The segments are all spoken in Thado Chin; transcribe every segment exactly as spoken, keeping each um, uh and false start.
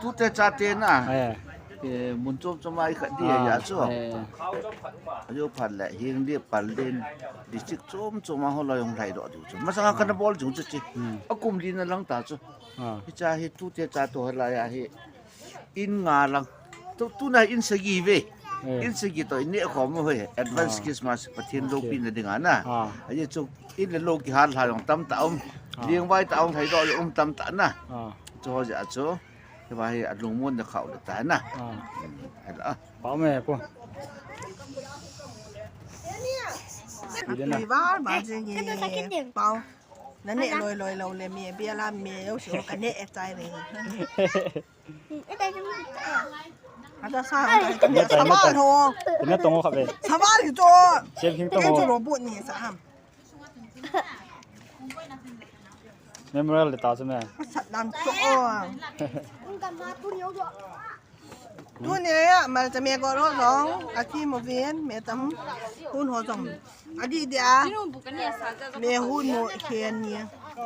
Tute chate na. Eh. Eh, mun chom chom a i khat di a chu. Eh. Ajo phat le, hing di pal din. District chom chom a ho la jong lhai doh diu chu. Masanga kana bol jing chu chi. Hmm. A kum li na lang ta chu. Ah. Hicha hi tute cha to la ya hi. In nga lang. Tu, tuna in sagi ve. Eh. In sagi to in ne khom ve. Advance Christmas Pathen loupina dinga na. Ah. Ahi chu in le lou kihal lha jong tam ta um. Ah. Liang vai ta um, thai doh um tam ta na. Ah. Chu ho ja chu. Hiva hi alungmon na khau le ta na. Ah. Hela. Pau me ko. Pau. Pau. Na ne loi loi lou le mi bia la mi yo shu ka ne e chai le. Ada sa ka ne sa ma lo. Ne tong kha be. Sa ma ri to. Siam hing tong. Ke chu lo bu ni sa ham. Memorial le ta chu me. Sa dang to. Tuni a, mal cha me ko ro jong, a thi mo vin, me tam, hun ho jong. A di di a, me hun mo hian ni.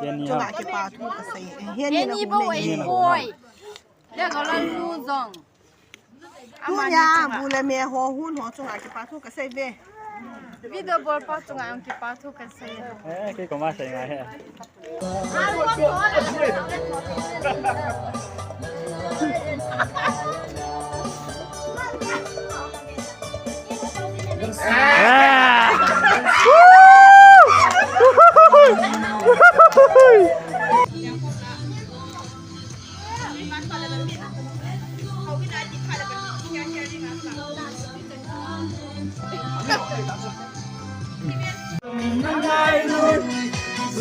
Hian ni ha. Chunga kipa thu ka sei. Hian ni na hun nei. Hian ni na hun. Oi. Le ko la lu jong. Tuni a, bu le me ho hun ho chunga kipa thu ka sei ve. Video bol pa chunga ang kipa thu ka sei. Eh, kei ko ma sei ngai he.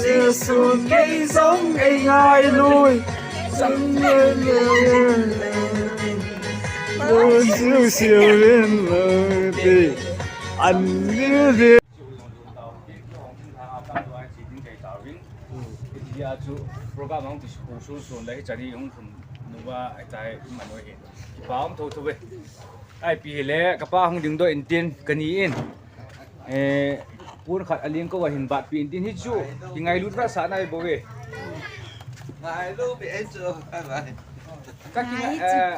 Jesu kei jong ei ngai lui. Siu siu in lo ti. An ni di. Hitia chu program hung ti su su su le hichani hung thum nuva ai tai man we hi. Kipa um tho tho ve. Ai pi le kapa hung ding doh in tin kani in. Eh, pun khat aling ko va hin bat pi in tin hi chu. Ki ngailut va sa nai bo ve. Ngailu pi en chu. Bye bye. Ka ki ngai, eh,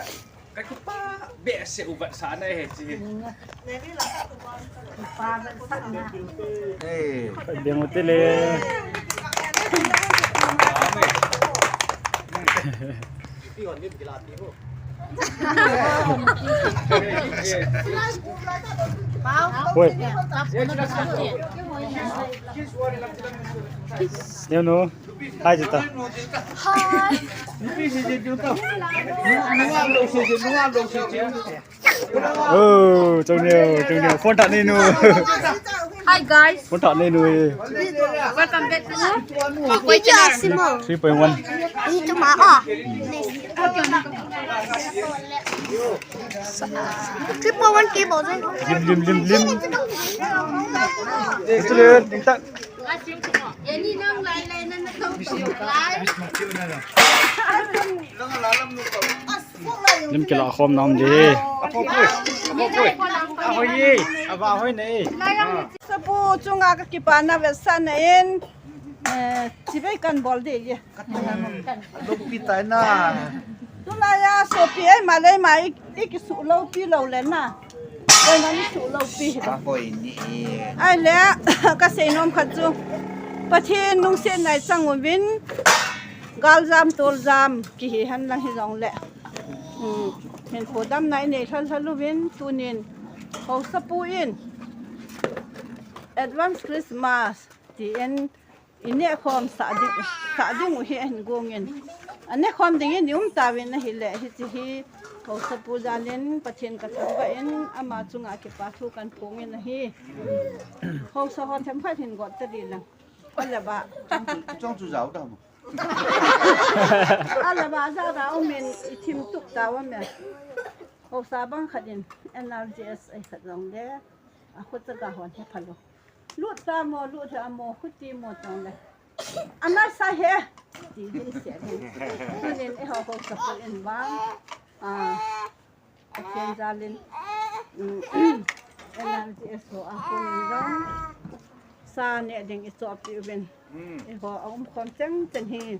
Ka kipa behseh u vat sa na he chi. Kipa vat sa na. Eh. Beng u te le. Hoi. Neo no. Hi, Jita. Hi. Oh, chong neo, chong neo. Phone tha nei nu. Hi, guys. Phone tha nei nu. Welcome back to Pakoi channel. Three point one. Ni tu ma a. Three point one keyboard. Lim, lim, lim, lim. Itu dia, tinta. Lim kila khom na um di. Sapu chunga ka kipana vetsahna in, eh, chibai kan bol di ye. Lopi tai na. Tulai a sopi ei ma lei ma i, i kisuh lopi lou le na. Ei ma ni suh lopi. Ka hoi ni. Ai le, ka sei nom khat chu. Pathen lungsetna i chang uvin, galjam toljam kihi hen lang hi jong le. Hmm, hinkho damna i nei lhal lhal uvin tunin. Haosapu in. Advance Christmas. Ti in. I nehkhom sah ding, sah ding u hi ahin gong in. A nehkhom ding in i um tauvin ahile, hiche hi, Haosapu jal in, Pathen ka thangvah in, ama chunga kipa thu kan phong in ahi. Haosa ho themkhat hin got ta di lang. Alaba. Chong chu jao da mo. Alaba jao da um in, i thim tup tauvam e. Haosa bang khat in, N R G S ei khat jong le, a kho chaga hon he phalo. Lut ta mo, lut ta mo, khuti mo tong le. Ana sa he. Ti din se din. Tunin eiho Haosapu in vang. Ah. Pathen jal in. Mm. N R G S ho a kon in vang. Sa neh ding i chohpeh uvin. Mm. Eiho a umkhom cheng cheng hi.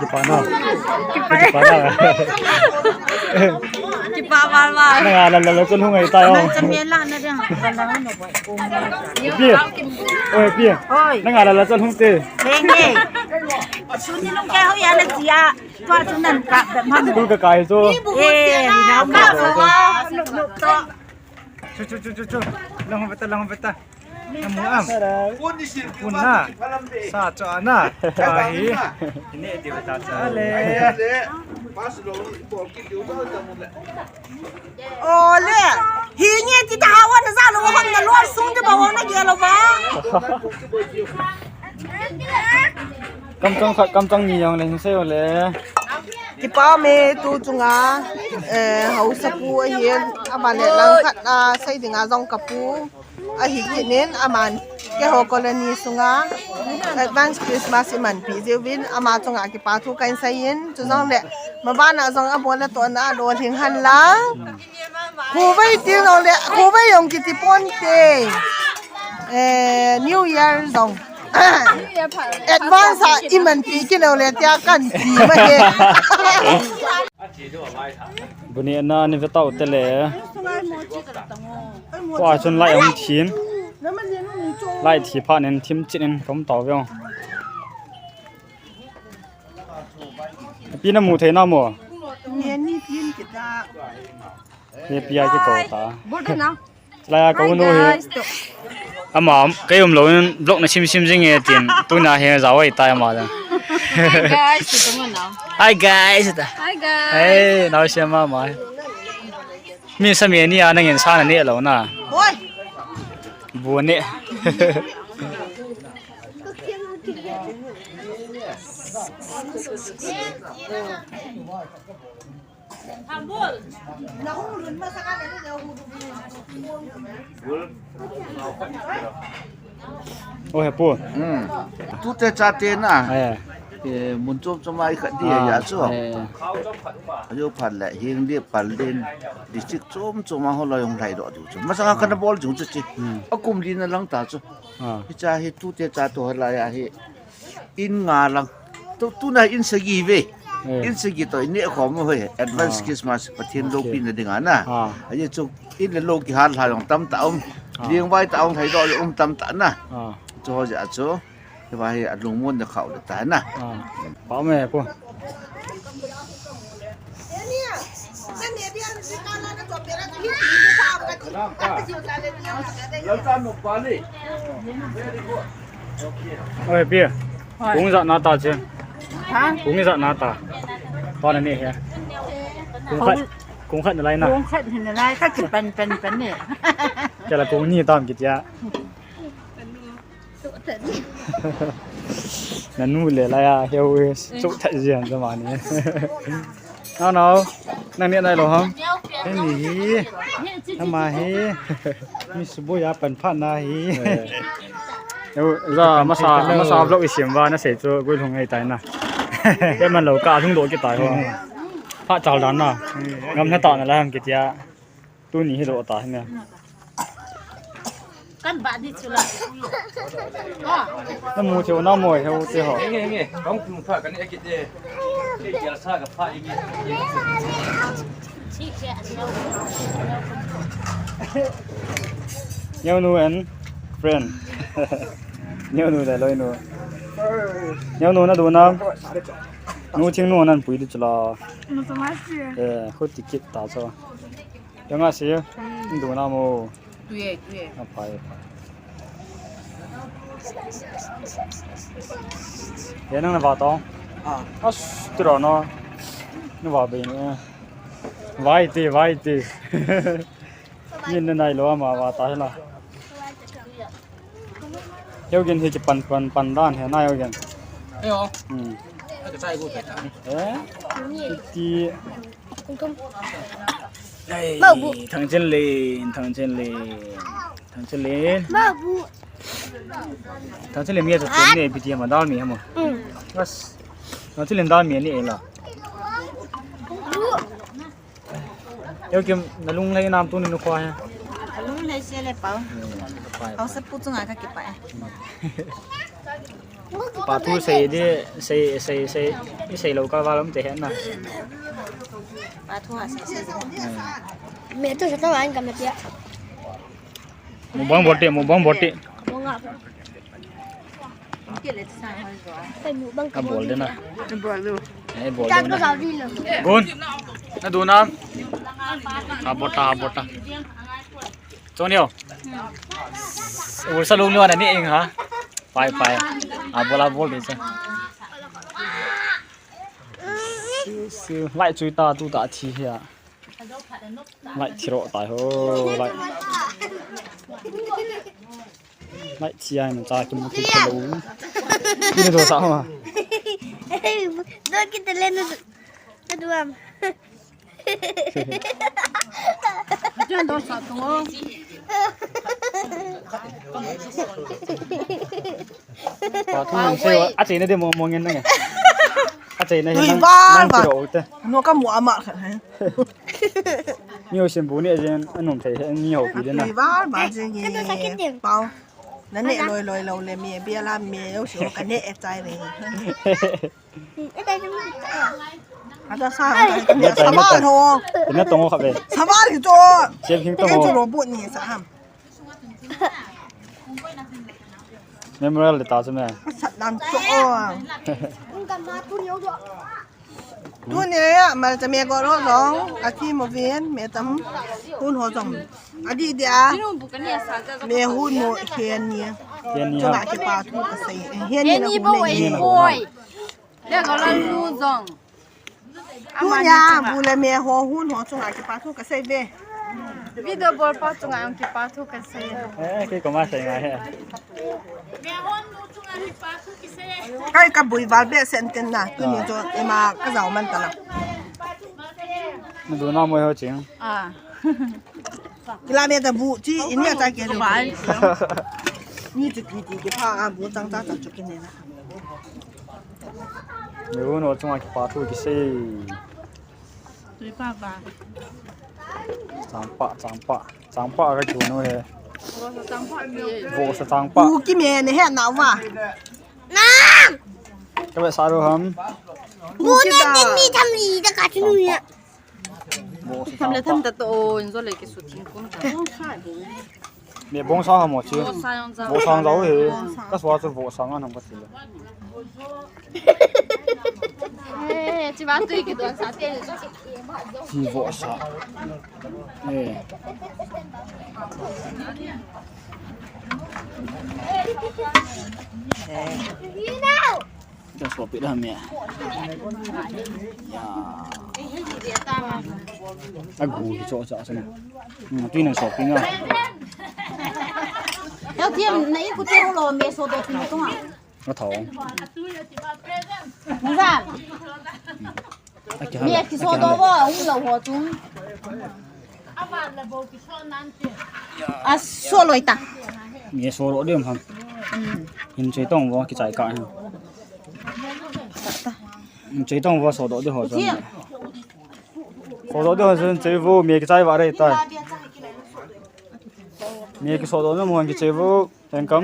Kipa na. Kipa na. Kipa mal mal. Nang ala la la chun hung ai ta yo. Nang chan me la na ding. Pi. Oi, pi. Oi. Nang ala la chun hung te. Henge. Suni lung ke ho ya na tia. Tua chu nan ka be man. School ka kai chu. Eh, ni na ka so. Luk luk to. Chu, chu, chu, chu, chu. Lang ho beta, lang ho beta. Namu am. Pun na. Sa cho ana. Ahi. Ini dia beta cha. Ale. Ole. Hi nge ti ta hawa na za lo hon na lo sung ti ba wa na ge lo ba. Kamchang khat, kamchang ni jong le hin sei ole. Kipa me tu chunga, eh, haosapu ahin, aman le lang khat a sei dinga jong kapu ahi kit in, aman keiho colony sunga advance Christmas iman pi jiuvin, ama chunga kipa thu kahin seiyin, chujong le, mabana jong abol le tona a lolhing hen lang. Khovei til jong le, khovei jong kiti ponte. Eh, New Year jong. Advance a iman pi kit lou le tia kan ti ma he. Bu nehna ni ve tau te le. Tua chun light hung thin. Light thi phat in thim chin in ka um tau ve. Pi namu thei na mo. Ni ni tin kita. He pi a kikou ta. Bol de na. Lai a ka u nu hi. Hi guys, to. Ama, kei umlou in vlog na sim sim jing e tin. Tuna hi jao ai tai ama le. Hi guys, to mo na. Hi guys, ta. Hi guys. Hey, nao sia mama. Mi sa mi ni a nang in sa na ne lou na. Oi. Bu ne. Oi, he pu. Hmm. Tute chate na. Eh. Eh, mun chom chom a i khat di a chu. Eh. Ajo phat le, hing di pal din, district chom chom a ho la jong lai doh diu chu. Masanga kana bol jing chu chi. Hmm. A kum li na lang ta chu. Ah. Hicha hi tute cha to la ya hi. In nga lang. Tu, tuna in sagi ve. Eh. In sagi to, in ne khom ho he. Advance Ah. Christmas, Pathen Okay. loupina dinga na. Ah. Ahi chu, in le lou kihal lha jong tam ta um. Ah. Liang vai ta um, thai do um tam ta na. Ah. Chu ho ja chu. Hiva hi a lungmon na khau le ta na. Ah. Pau me pu. Oi, pi. Hoi. Kung ja na ta che. Ha? Kung ja na ta. Pa na ni he. Kung khat, kung khat na lai na. Kung khat hin na lai, khat ki pan, pan, pan ni. Kei la kung ni tam kitia. Nanu le laiya, heu, chu that jian jama ni. Nau nau, nang ni nai lo ham? Hei ni hi, ama hi, mi subu ya pan pha na hi. Eh. Eu, ja, masa, masa vlog i siam va na sei chu, gui lhung ei tai na. Ke man lo ka lhung do ki tai ho. Pha chal dan na. Ngam na ta na la ham ki tia. Tuni hi lo ta hi na. Kan ba di chu la. Na mu theu na moi heu te ho. Nge, nge, nge. Kong kum pha kan e ki te. Ke ya sa ka pha i nge. Neo nu and friend. Neo nu le loi nu. Neo nu na du na. Nu thing nu nan pui di chu la. Nu sa ma si. Eh, khu ti kit ta cho. Yang a si. Du na mo. Tui e, tui e. A pai, a pai. Ye nang na va tong? Ah. As, tu ro no. Na va be ni. Vai te, vai te. Yin na nai lo ma va ta la. Yogen hi ki pan, pan, pan dan he na yogen. Ayo. Hmm. Ka chai go ka. Eh? Ti. Ai, Thang Chin Lin, Thang Chin Lin, Thang Chin Lin. Mabu. Thang Chin Lin mi a chu ni pi ti ma dal mi ha mo. Mm. Bas. Thang Chin Lin dal mi ni e la. Yo kim na lung lei nam tu ni nu khwa he. Lung lei se le pau. Pau sa pu chunga ka ki pa. Pa thu sei di, sei, sei, sei, i sei lo ka va lom te hen na. Pa thu a sei sei. Me tu sa ta wan kam na tia. Mukbang bol te, mukbang bol te. Mukbang a. Ke le sa hoi zo. Kai mukbang ka bol de na. Bol de. Eh, bol de na. Gun. Na du na. Ha bota, ha bota. Choneo. Ur sa lung liwan ani eng ha. Pai, pai. A bol, a bol de sa. Siu, siu. Lai chui ta tu ta thi hia. Lai thi ro tai ho. Lai. Lai thi ai na cha ki mu ki lo. Ni do sa ho. Do ki te le na. Ka du am. Jan do sa tu. Pa thu nang sei wa, a chei na de mo mo ngen nang. A chei na hi nang, nang ti ro te. No ka mu ama kha hai. Ni o sim bu ni a jen a num thei he ni ho pi de na. Tui var ba jeng e. Pau. Na ne loi loi lo le mi bia la mi o so ka ne e chai le. Ada sa, sa ba ho. Ina tong kha ve. Sa ba hi to. Chep hing tong. Ke chu robot ni sa ham. Memorial de ta chu me. Sa dan to. Tuni a, mal cha me go ro jong, a thi mo vin, me tam, hun ho jong. A di di a, me hun mo khen ni. Khen ni ha. Chunga kipa thu ka sei. Hen ni na hun nei. Oi. Le go la lu jong. Tuni a, bu le me ho hun ho chunga kipa thu ka sei ve. Video bol pa chunga ang kipa thu ka sei. Eh, ki ko ma sei ngai he. Me ho nu chunga kipa thu Kai ka bui val be sen ten na, tuni chu ima ka jao man ta la. Na du na mo ho ching. Ah. Kila me ta bu chi, in me ta ke. Ni chu ti ti ke pha a bu chang ta ta chu ke ne na. Ni bu no chunga kipa thu ki sei. Tui pa pa. Changpa, changpa. Changpa ka chu no he. Vosa changpa ni. Vosa changpa. Bu ki me ne he na wa. Na. Ka be sa ro ham. Bu ne tin ni tham li da ka chu nu ya. Vosa changpa. Tham le tham ta to in zo le ki su thing kum ta. Me bongsa ha mo chi. Bongsa jong jao. Bongsa jao he. Bongsa. Ka swa chu bongsa nga nam ka ti le. Eh, chi ba tui ki don sa te. Chi bongsa. Eh. Ka sopi da me. Ya. Agu hi cho cha sana. Hmm, tui nang sopi nga. Tao thiam na i ku te lo me so do kin tung a. Nga thau. Nga sa. Aki ha. Me ki so do bo, um lo ho tung. A so loi ta. Me so lo dem ham. Hin chei tong bo ki chai ka. Chei tong bo so do de ho. So do de ho chei bo me ki chai va re ta. Me ki so do na mo ki chei bo. Thank you.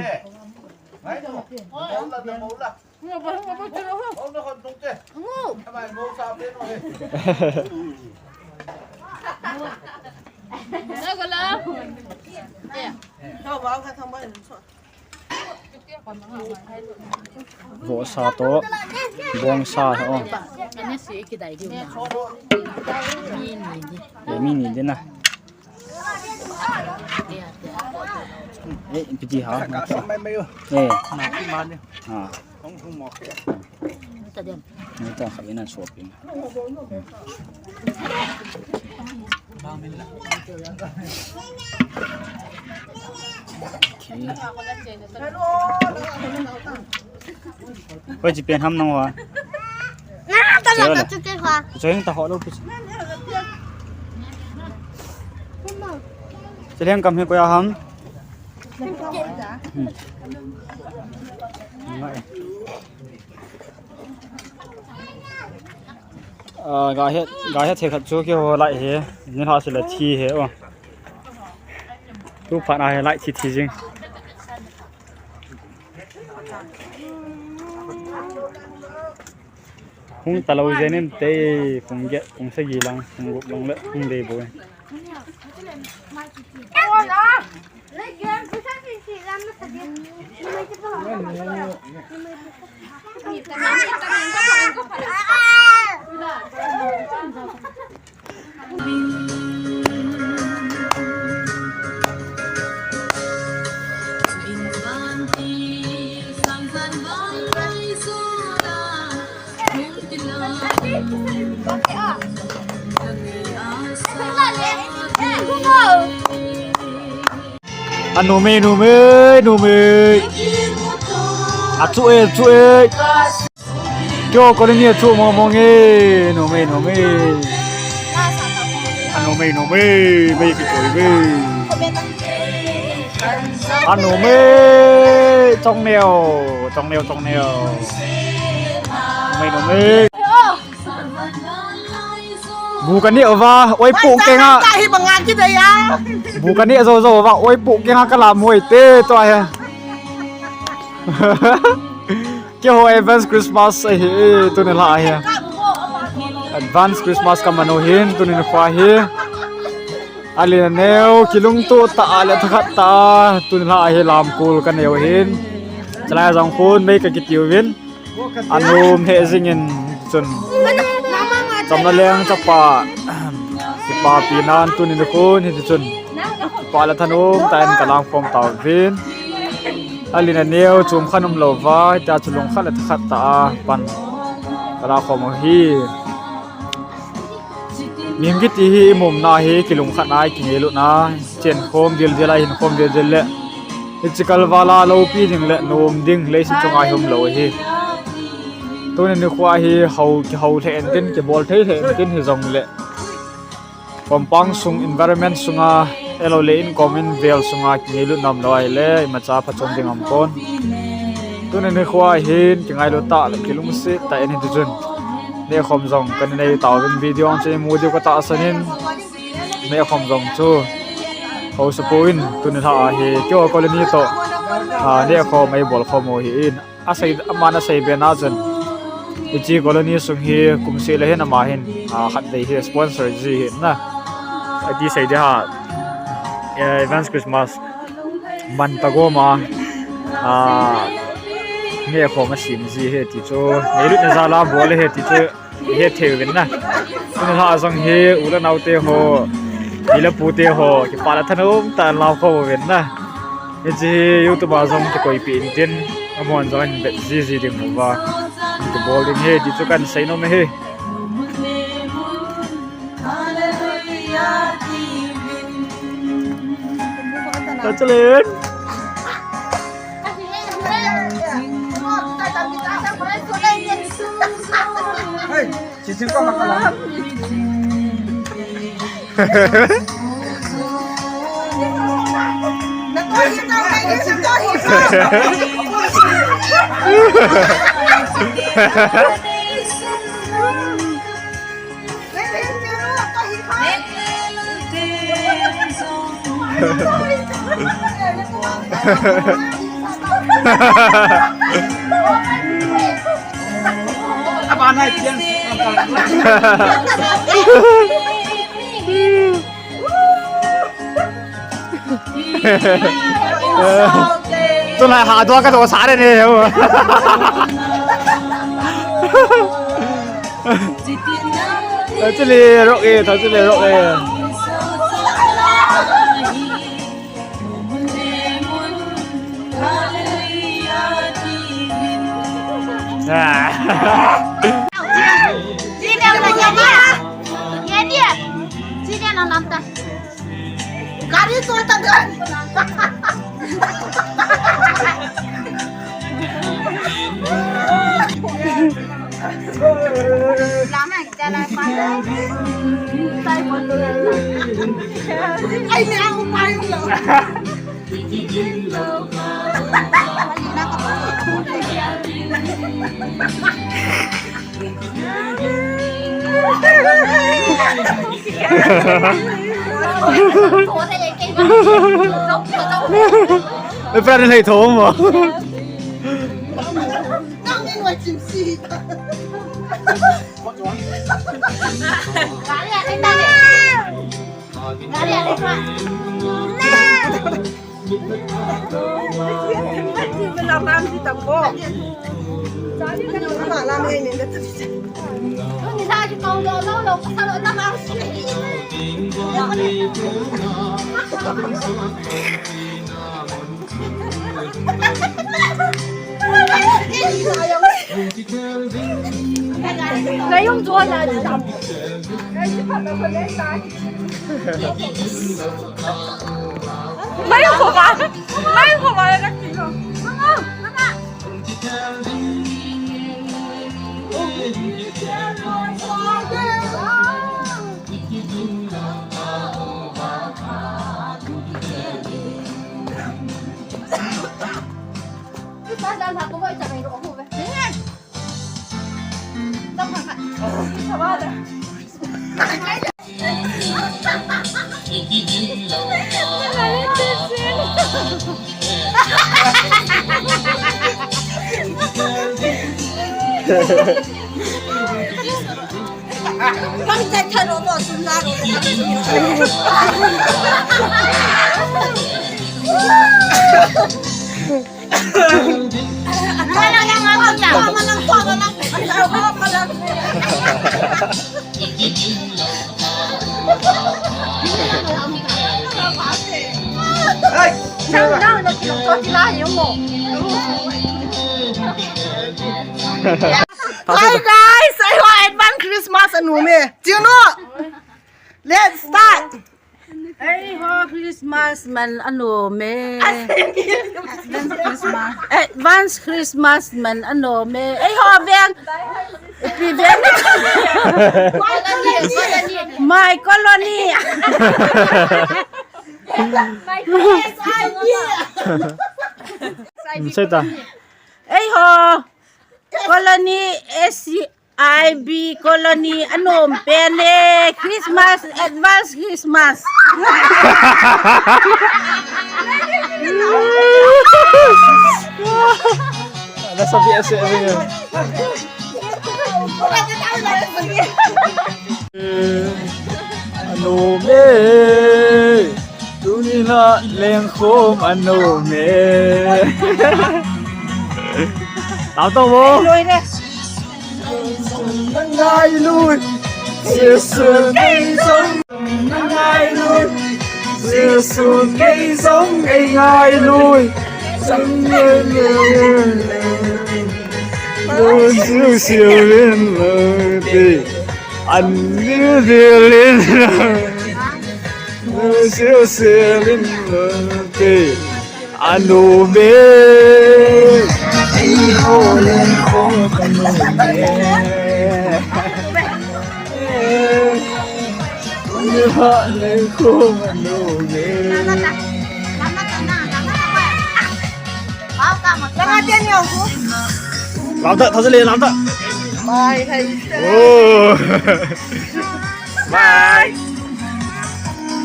Vohsa to, bongsa ho. Ani si kidai di na. Mi ni di. Eh, mi ni di na. Eh, piti ha. Ka sa mai mai yo. Eh. Na ki ma ni. Ha. Hong hong mo ke. Ta dem. Ni ta kha ina shopping. Okay. Hoi, chi pen ham nang wa. Na, ta la ta chu ke kha. Chu heng ta ho lo pu. Chi leng kam he ko ya ham. Hmm. Ngai. Ah, ga het, ga het he khat chu keiho lai hi, ni ha sila thi hi o. Tu phat a hi lai thi thi jing. Hung ta lo jeng in te, pung get, pung sagi lang, pung gup lang le, hung dei bo. A numei, numei, numei. A chu e, chu e. Keiho colony a chu mong mong e, numei, numei. A numei, numei, mei kikoi ve. A numei, chong neo, chong neo, chong neo. Numei, numei. Bu ka neh uva, oi pu kenga. Hi banga kidei a. Bu ka neh jo jo uva, oi pu kenga ka lam hoi te to a he. Keiho advance Christmas ahi, tuni lha ahi. Advance Christmas ka man u hin, tuni nikho hi. Alin aneo, kilungto tah a le thakhat tah a, tuni lha ahi lamkul ka neo hin. Chalai jong khun mei ka kiti uvin. Anom he jingin chun. Chamna leng chapa. Kipapi nan tuni nikhon hiti chun. Kipa le thanom tah in ka lamkhom tauvin. Alin aneo chom khat umlou va, hitia chu lungkhat le thakhat tah a pan ka lakhom u hi. Mihem kiti hi i mumna hi kilungkhatna, i kingailutna, chenkhom dildel a, hinkhom dildel le, hiche kalval a loupi ding le, nom ding, leiset chunga hi umlou ahi. Tuni nikho hi hou, kihou lheh intin, kibol thei lheh intin hijongle, kompang sung, environment sunga, ahilou le inkom invel sunga kingailut nomlou ahile, imacha phachom ding aumpon. Tuni nikho hin, kingailu tah le kilungset tah in hiti chun. Nehkhom jong kana nei tauvin video chu imu diu ka tahsan in. Nehkhom jong chu. Haosapu in tuni lha ahi keiho colony toh. Ah, nehkhom eibolkhom u ahin. Asei, aman asei be na chun. Hiche colony sung hi kum seh le hin ama hin. Ah, khatvei hi sponsor ji ahin na. Ati sei ding ham. Eh, advance Christmas. Man tagom a, ah, nehkhom asem ji ahi ti chu, neilutna jal a bol ahi ti chu, ihet thei uvin na. Tuni lha jong hi, u le nao te ho, pi le pu te ho, kipa le thanom tah in lamkhom uvin na. Hiche hi YouTube a jong kikoipeh intin, amahon jong ahin vet jiji ding uva. Kibol ding ahi ti chu kahin seinom ahi. Tachalen. Hey, cici ko makalam. Tunai ha dua ka to sare ne ho. Tha chule rock e, tha chule rock e. Ah. Gari chol ta gan. Lama kita lai pa. Ai, ni ang upai lo. Ei, pra nilai thom mo. Hi guys, eiho advance Christmas anom e. Let's start. Eiho Christmas man anom e. Advance Christmas man anom e. Eiho veng. Ipi veng. My Colony. Sei ta. Eiho Colony, S C I B Colony, anom pen e, Christmas, advance Christmas. Nasa B S A niya. Anom e. Tuni na lengkhom anom e. Tao to mo. Ngailut. Jesu kei jong ngailut. Jesu kei jong ngailut. Jong ngailut. Lo siu siu lin lo ti. An dil dil lin lo. Lo siu siu lin lo ti. Anom e. Lamta, thaja le, lamta. Bye, hai. Oh. Bye.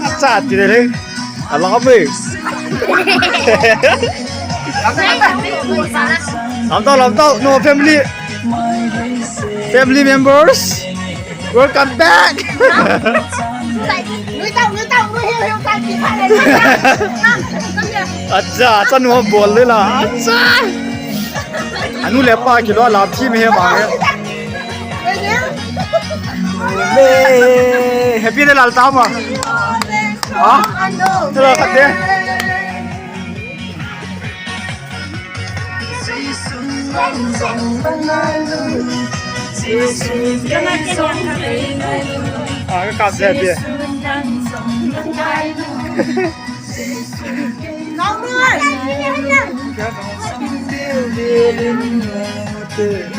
Acha, ti le. Alang abe. Lamta, lamta, no family. Family members. Welcome back. Acha, acha, nu bol le la. Acha. Anu le pa kilo la thi me he ba he. Happy de lal tama. Ha? Hello, kate. Ah, ka kap de, de.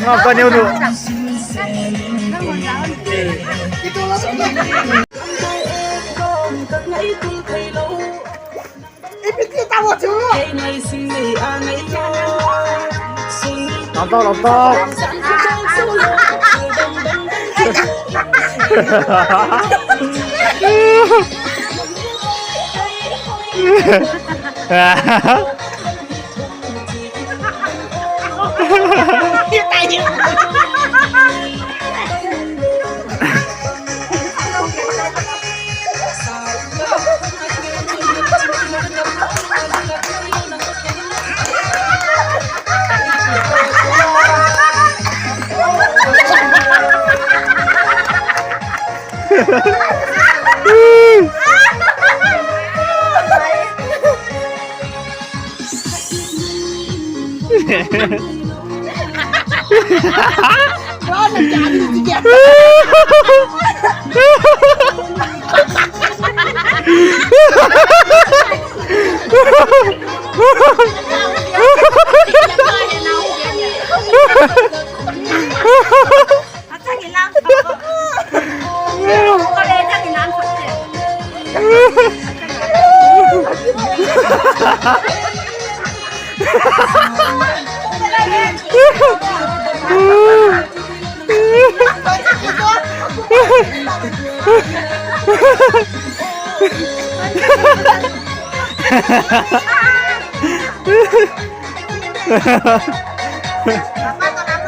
Nga pa neo do. Lamtau, lamtau.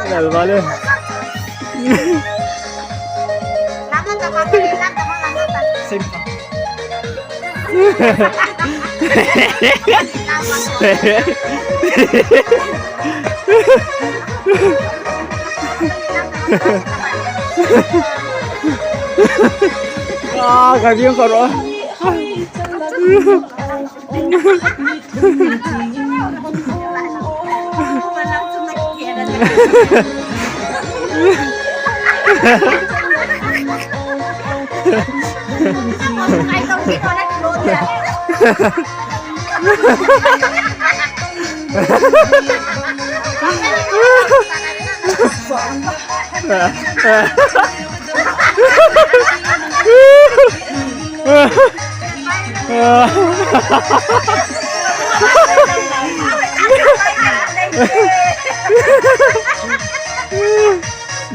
Gal bale. Same. Ah, kaki yang karo.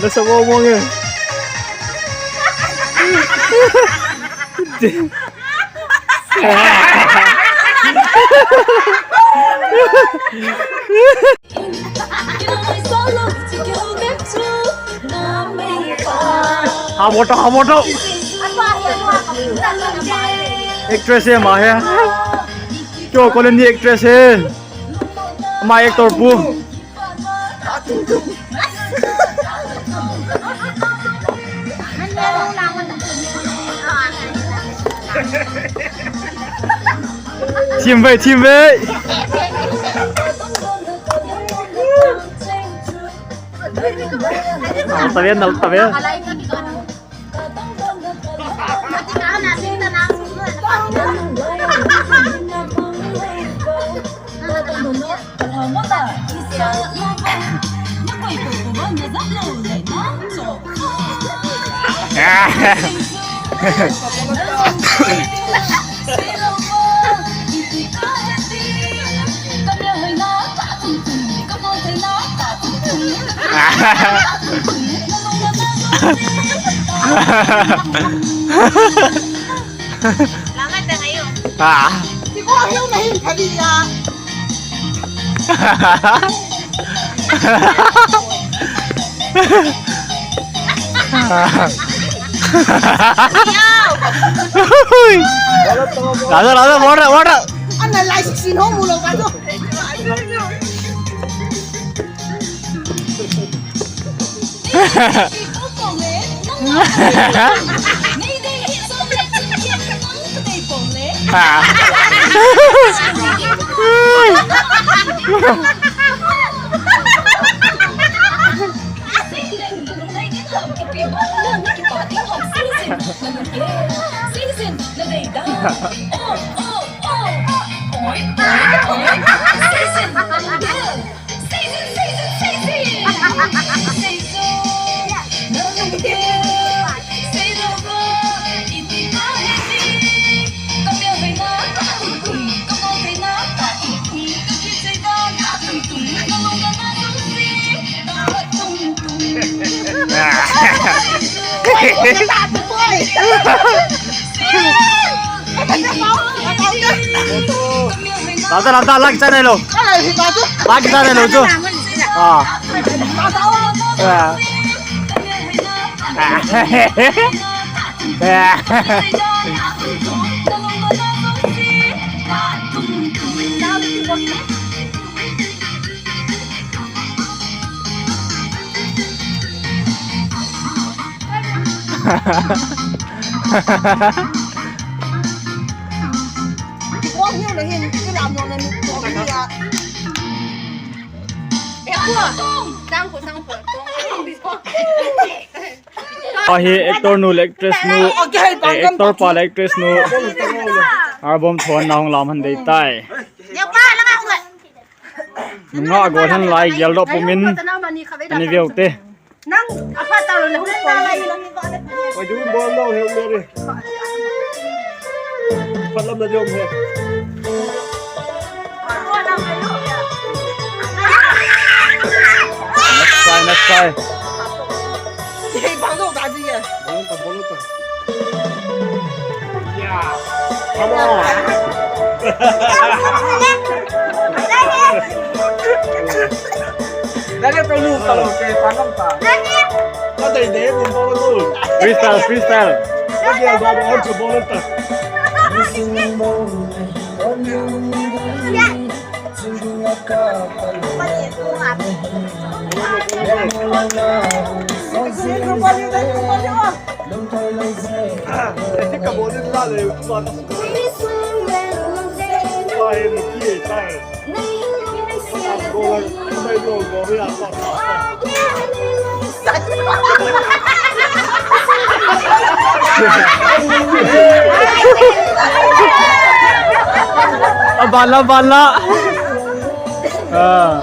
Nasa mo mo nga. Ha moto, ha moto. Actress hai ama hi. Kyo colony actress hai. Ama actor pu. Thim ve, thim ve. Nal tave, nal tave. Langat na kayo. Ah. Di ko ang yung nahing kali ya. Lada, lada, water, water. Ana lai sixteen ho mulo ka to. Lata, lata, lagi sana lo. Lagi sana lo tu. Ah. Ya. Ya. Ahi actor nu le actress nu, eh, actor pa le actress nu, album thon na hung lam han dei tai. Nunga go han lai gel do pumin. Ani veu te. Nang apa tahu le hung ko. Oi, du bol lo he mere. Patlam na jom he. Next try, next try. Hey, bang lo ka ji ye. Bang lo ta, bang lo ta. Come on. Dale, tolu, tolu, ke panam ta. Dale, dale, tolu, tolu. Freestyle, freestyle. Dale, dale, tolu, tolu, ta. Abala, bala. Ah.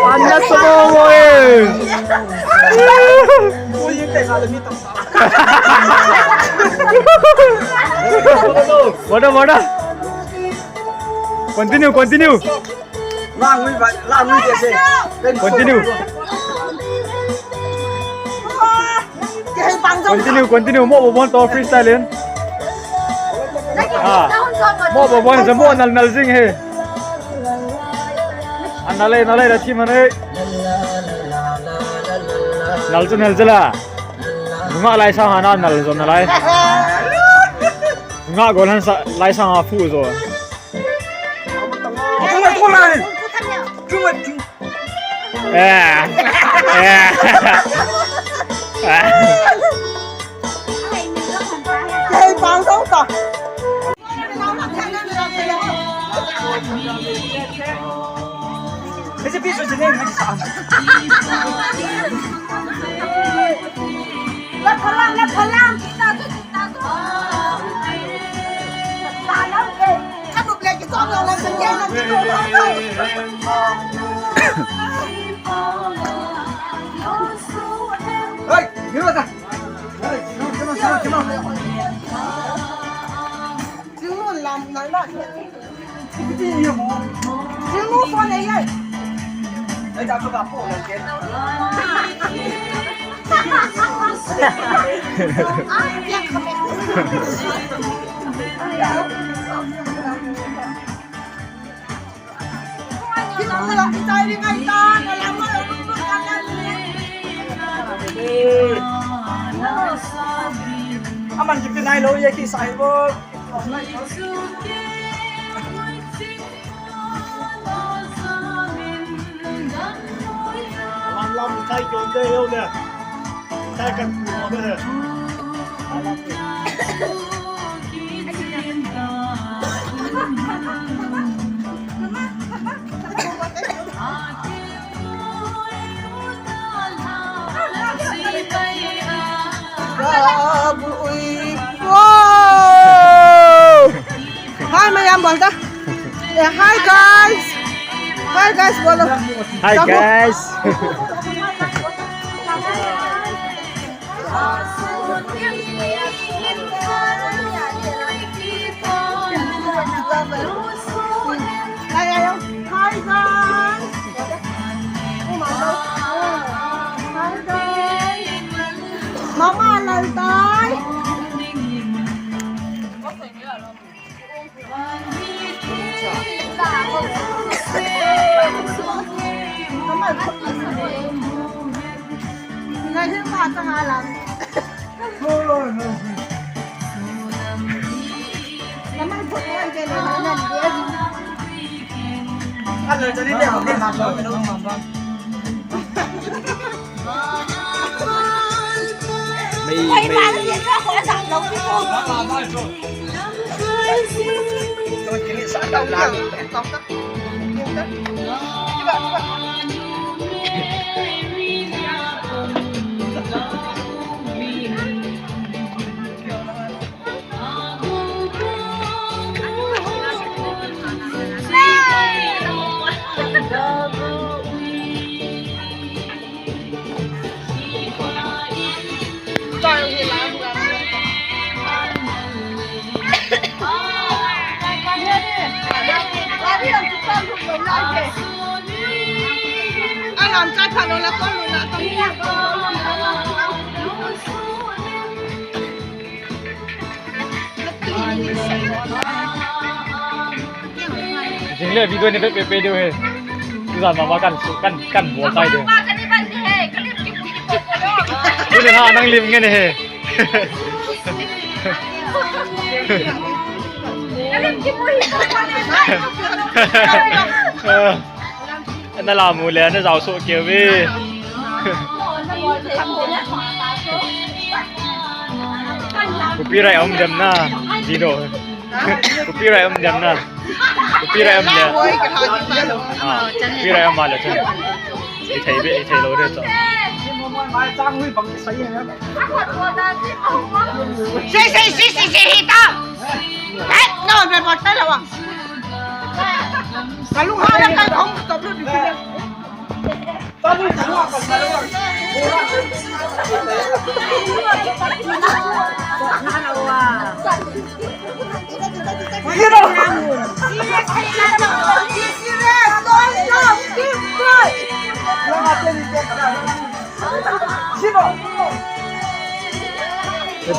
Panas semua, eh. Wadah, wadah. Continue, continue. Lang lui ba, lang lui je se. Continue. Continue, continue. Mo bo bon to freestyle in. Ah. Mo bo bon je mo nal nal jing he. An nal le, nal le da thi man he. Nal chu nal je la. Nga lai sang ha na nal jo na lai. Nga go lan sa lai sang ha fu jo. Hey, give us that. Hey, come on, come on, come on, come on. Jingnu lam nai na. Jingnu phone nei ye. Ai, ta ko ba phone nei ke. Aman kipe nai lou, ye kisai bou. Lam lam kai kyon de yo le. Kai kan kyon de. Hi, Mayam, bol ta. Yeah, hi, guys. Hi, guys, bolo. Hi, guys. Hi, guys. Oh, my God. Hi, guys. Mama, laltai. Mei, mei. Jing le video ni pe pe pe diu he. Tuzan mama kan su kan kan bol tai diu. Tuni ha nang lim nge ne he. Ana la mu le, ana jao soh keu ve. Copyright um dem na, video. Copyright um dem na. Copyright um le. Ah, copyright um le chun. Ithei be, ithei lou de chun. Sei, sei, sei, sei, sei, hita. Hei, no, me bot tai lou a. Kalung ha la kai khom stop lu di.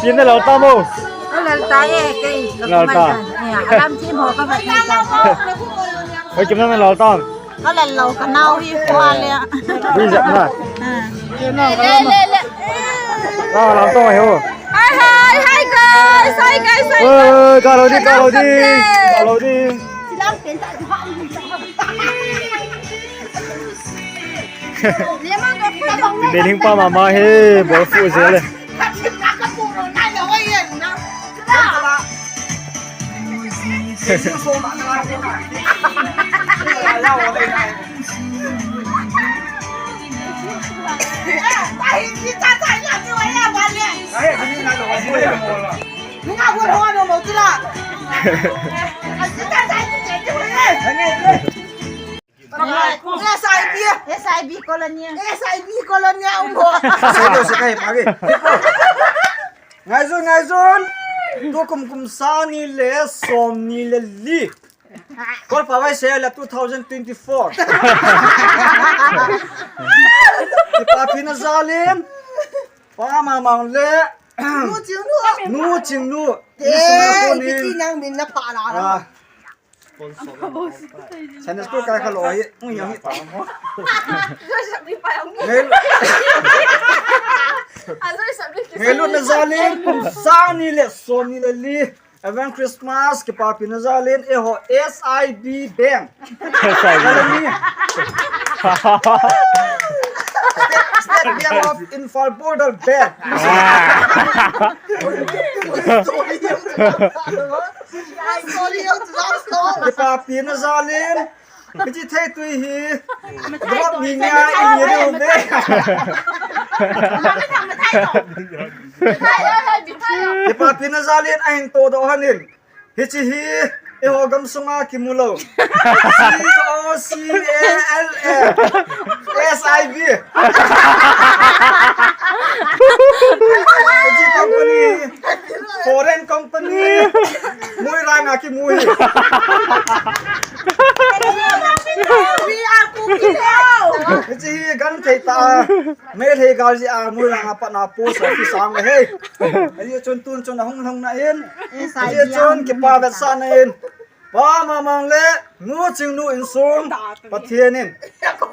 Pin na lou ta mo. Ka lal ta e, kei. Lal ta. Alam thim ho ka vat ni ta. Oi, kim na lal ta. Ka lal lou, ka nao hi khua le. Bi jep na. Le, le, le. Ka lal ta he ho. Hi, hi, hi guys. Hi guys, hi guys. Oi, ka lou di, ka lou di. Ka lou di. Beling pa mama he, bol fu je le. S I B. S I B Colony. S I B Colony a um ho. Sai lo se kai pa ke. Ngaijun, ngaijun. Tukum kum sang ni le som ni le li. Kol pa vai se la two thousand twenty-four. Kipapi na jalin. Pa ma mang le. Nu Chingnu. Nu Chingnu. Eh, Kiki nang min na pa la. Ah. Sunday school kai kha lo hi. Ui, yang hi ta mo. Ngailut na jalin kum sang ni le som ni le li. Advance Christmas, kipapi na jalin, eiho S I B Bank. S I B. State, State Bank of Imphal Border Bank. Kipapi na jalin, Hiche thei tui hi. Drop ni nia i ni ru ve. Kipapi na jalin ahin to do hanin. Hiche hi eiho gam sunga kimu lo. C O C A L A. S I B. Hiche company. Foreign company. Moirang a kimu hi. We are cooking now. Hiche hi gan thei ta. Meitei gal ji a Moirang a pat na post office a um e. Ajeh chun tun chun ahung lhung na in. Ajeh chun kipa vetsahna in. Pa Mamang le Nu Chingnu insung Pathen in.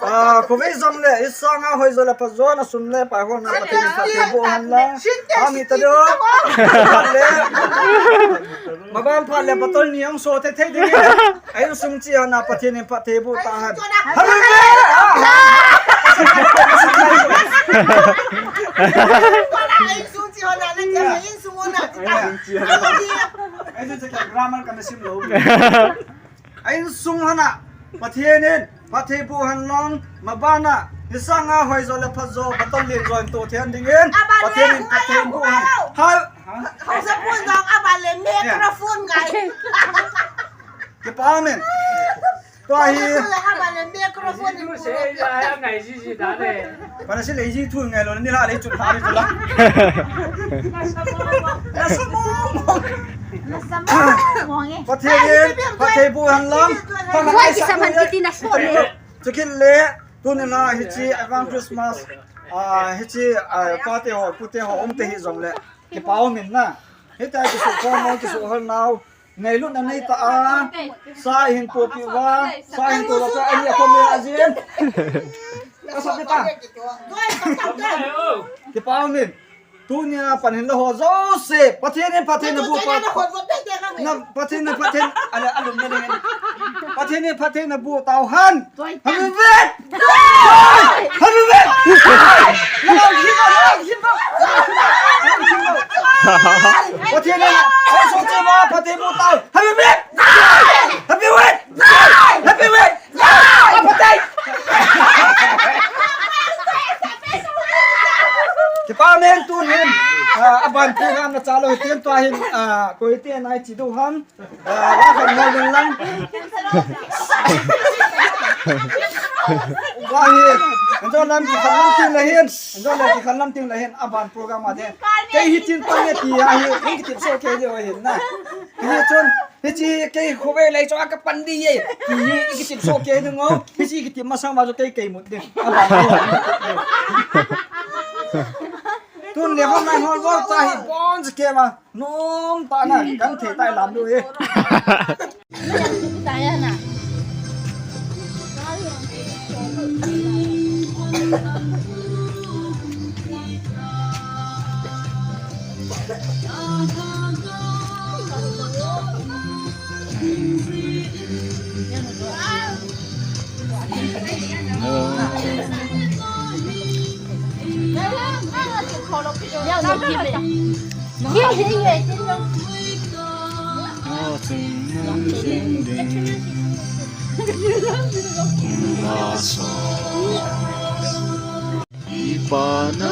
Ah, khovei jong le, i sanga hoi jo le pha jo na sum le pai hol na Pathen in phatthei boh hen lang. Ami ta do. Phat le. Maban phat le bottle ni hung so thei thei ding. A insung chi hon a Pathen in phatthei boh tahen. Hallelujah! Insung chi hon a le, insung hon a. Grammar kana sim lo. A insung hon a, Pathen in phatthei boh hen lang, maban a, i sanga hoi jo le pha jo, bottle lien jo in to thei ding in, Pathen in phatthei boh hen. Hal. Hausa pun jong aban le microphone ngai. Kipa amen. Tua hi. Hausa pun le aban le microphone ni. Ngai ji ji da le. Pana si le ji thu ngai lo ni la le chu tha le chu la. Na sa mo mo. Pathen in phatthei boh hen lang. Koi ki saman kiti na so le. Chukit le, tuni la hiche Advance Christmas, ah, hiche, ah, pate ho, pute ho, um te hi jong le. Kipa um in na. Hitia kisu khom mo, kisu hol nau. Ngailutna nei ta a. Sa hin popi uva, sa hin to uva, ani a khom le ajin. Ka sa ta. Kipa um in. Tunia pan hin la ho jouse, Pathen in phatthei na boh tau. Na Pathen na Pathen, ale alum na le. Pathen in phatthei na boh tau hen. Happy birthday! Happy birthday! Pathen in, ai so che ma, phatthei boh tau. Happy birthday! Happy birthday! Happy birthday! Kipa amen. Tun hin, ah, aban program na cha lou hitin, tua hin, ah, koi te nai chi diu ham. Ah, va khan ngol ding lang. Va hin, anjo lam kikhan lam ting le hin, anjo lam kikhan lam ting le hin, aban program a de. Kei hitin pan ne ti a hi, hin kitin so kei diu hin na. Hi chun, Hiche kei khovei lai chu a ka pan di e. Hi, hi, i kichim so kei ding o. Hiche kichim masang ma chu kei kei mut ding. Tun le hon nai hol vo ta hi bon kei ma. Nom ta na kan thei tai lam du e. Kipana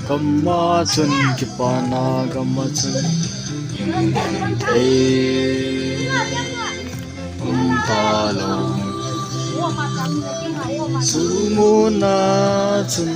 kama chun, kipana kama chun. Ei. Talou. Sumuna chun.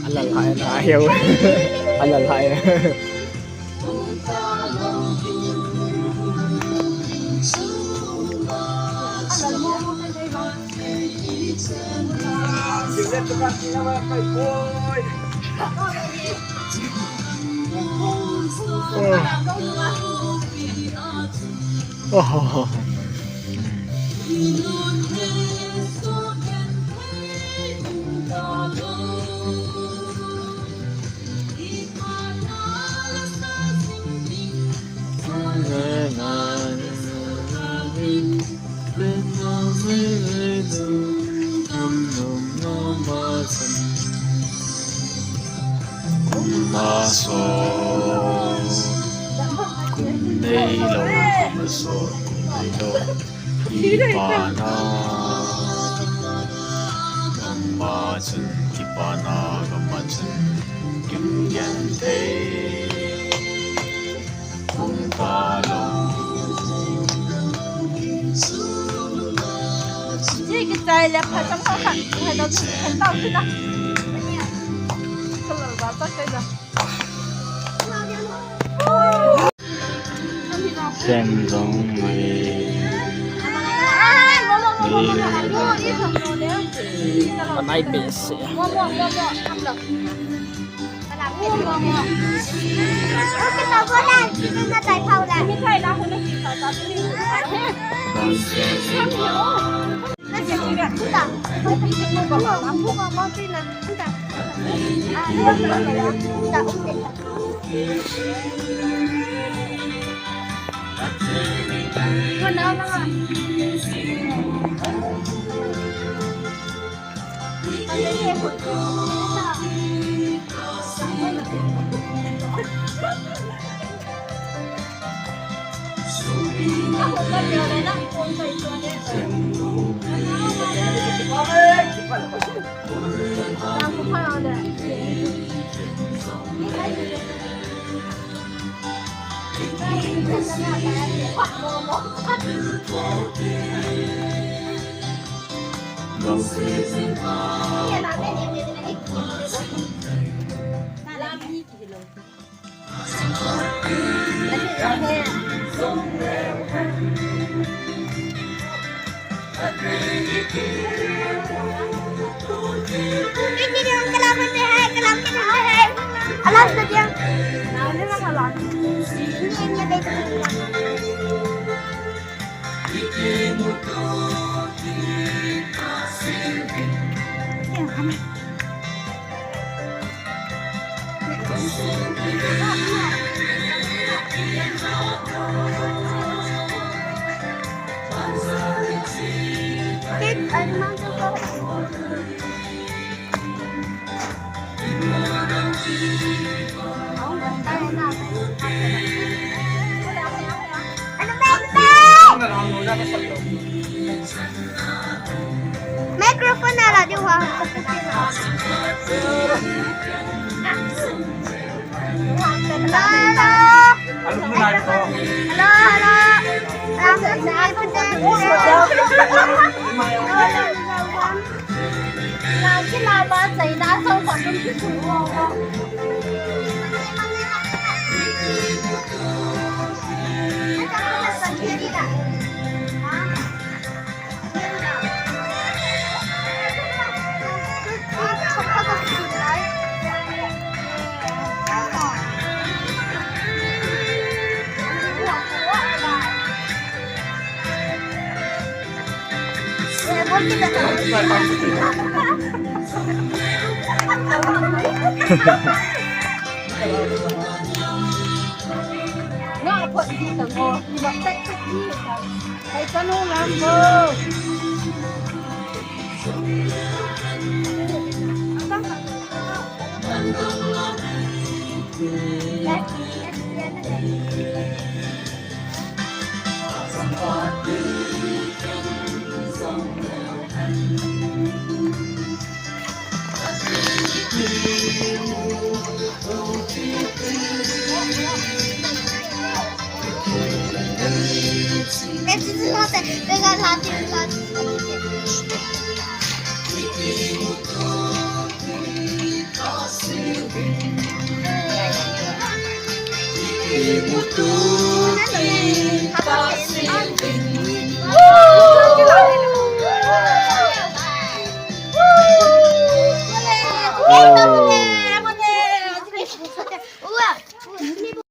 Alal hai na hiu. Alal hai. Oh. Oh. Maso. Kum neilou, maso kum neilou. Kipana. Gam a chun, kipana, gam a chun. Kim gen thei. Kum talou. Ji kichai le pha chang kha khan, hai lo khan tao khin a. Kha lo ba ta kai da. Sen jong mai. Panai pe se. Microphone na la di wa. Hello, hello. Hello, hello. Oh.